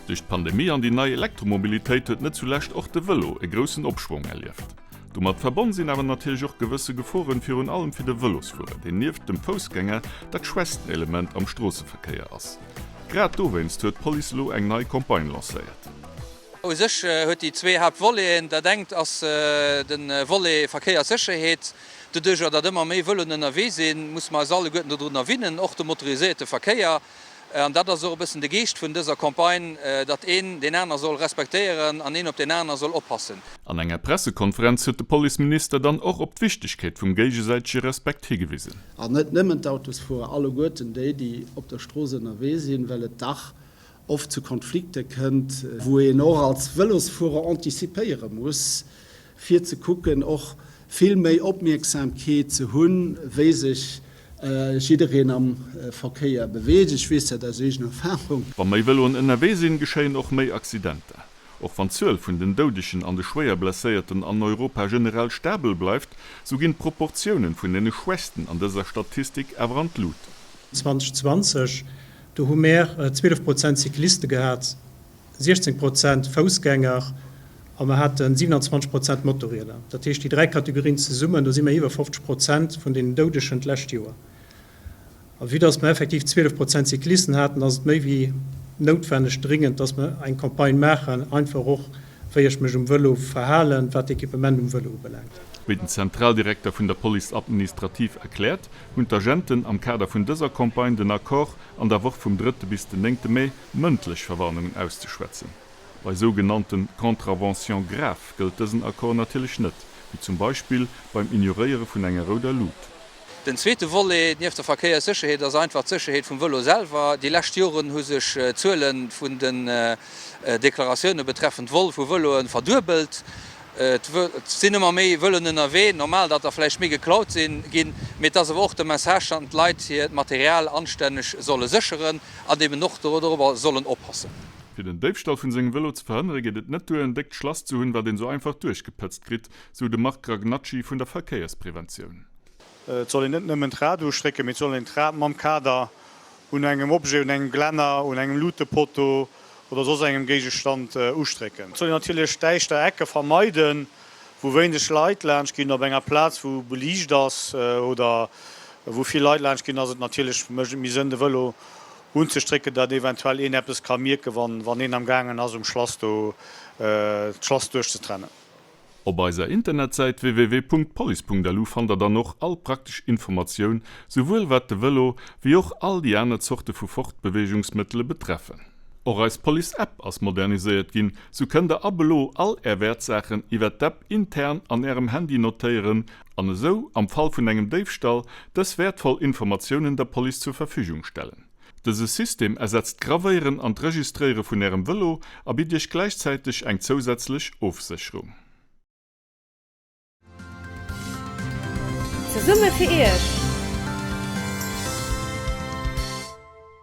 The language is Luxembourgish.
Duerch d'Pandemie an déi nei Elektromobilitéit huet net zulescht och de Vëlo e groussen Opschwong erlieft. Domat verbonn sinn awer natierlech och gewësse Geforen, virun allem fir de Vëlosfuerer, deen nieft dem Foussgänger dat schwächsten Element am Stroosseverkéier ass. Grad dowéinst huet d'Police elo eng nei Campagne lancéiert. U sech huet déi zwee Haaptvoleten. Dat engt ass de Volet Verkéierssécherheet. Doduerjer, datt ëmmer méi Vëloen ënnerwee sinn, musse mer eis alleguerten dodrun erwinnen, och de motoriséierte Verkéier. An dat ass och e bëssen de Geescht vun dëser Campagne, datt een deen aner soll respektéieren an een op deen aner soll oppassen. An enger Pressekonferenz huet de Policeminister dann och op d'Wichtegkeet vum géigesäitege Respekt higewisen. An net nëmmen d'Autosfuerer, alleguerten déi, déi op der Strooss ënnerwee sinn, well et dach oft zu Konflikte kënnt, wou een och als Vëlosfuerer antizipéiere muss, fir ze kucken, och vill méi Opmierksamkeet ze hunn, wéi sech jiddereen am Verkéier beweegt. Ech weess dat aus eegener Erfahrung. Wa méi Vëloen ënnerwee sinn, geschéien och méi Accidenter. Och wann d'Zuel vun den Doudegen an de Schwéierblesséierten an Europa generell stabel bleift, sou ginn d'Proportiounen vun deene Schwächsten an dëser Statistik awer an d'Lut. 2020, do hu mär 12 Prozent Cycliste gehat, 16 Prozent Foussgänger a mer hate 27 Prozent Motorrieder. Dat heescht, déi dräi Kategorien zesummen, do si mer iwwer 50 Prozent vun den Doudegen d'lescht Joer. A vue dass mer effektiv 12 Prozent Cyclisten haten, ass et méi wéi noutwenneg, dringend, dass mer eng Campagne maachen, einfach och, wéi ech mech um Vëlo verhalen, wat d'Equipement um Vëlo ubelaangt. Wéi den Zentraldirekter vun der Police administrative erkläert, hunn d'Agenten am Kader vun dëser Campagne den Accord an der Woch vum drëtte bis den néngte Mee mëndlech Verwarnungen auszeschwätzen. Bei sougenannte Contraventions graves gëllt dësen Accord natierlech net, wéi zum Beispill beim Ignoréiere vun enger rouder Lut. Den zweete Volet nieft der Verkéierssécherheet ass einfach d'Sécherheet vum Vëlo selwer. Déi lescht Joren hu sech d'Zuele vun den Deklaratioune betreffend Vol vu Vëloe verduebelt. Et sinn ëmmer méi Vëloen ënnerwee, normal datt der vläicht méi geklaut sinn ginn, mee et ass awer och de Message, datt d'Leit hiert Material anstänneg solle sécheren an eben och dorobber sollen oppassen. Fir den Déifstall vun sengem Vëlo ze verhënnere geet et net duer en déckt Schlass ze hunn, wat een sou einfach duerchgepëtzt kritt, sou de Marc Ragnacci vun der Verkéierspreventioun. Et soll een net nëmmen d'Rad ustrécken, mee et soll een d'Rad mam Kader un engem Objet, un engem Glänner, un engem Lutepotto oder soss engem Géigestand ustrécken. Et soll een natierlech däischter Ecke vermeiden, wou wéineg Leit laanscht ginn. Op enger Plaz, wou beliicht ass oder wou vill Leit laanscht ginn, ass et natierlech, mécht et méi Sënn, de Vëlo unzestrécken, datt eventuell een eppes ka mierken, wann een am gaangen ass, um Schlass do d'Schlass duerchzetrennen. Op eiser Internetsäit www.police.lu fannt der dann och all praktesch Informatioun, souwuel wat de Vëlo, wéi och all déi aner Zorte vu Fortbeweegungsmëttele betreffen. Och eis Police App ass moderniséiert ginn, sou kënnt der ab elo all är Wäertsaachen iwwert d'App intern an ärem Handy notéieren an esou, am Fall vun engem Déifstall, dës wäertvoll Informatiounen der Police zur Verfügung stellen. Dëse System ersetzt d'Gravéieren an d'Registréiere vun Ärem Vëlo a bitt Iech gläichzäiteg eng zousätzlech Ofsécherung. Zesumme fir Iech!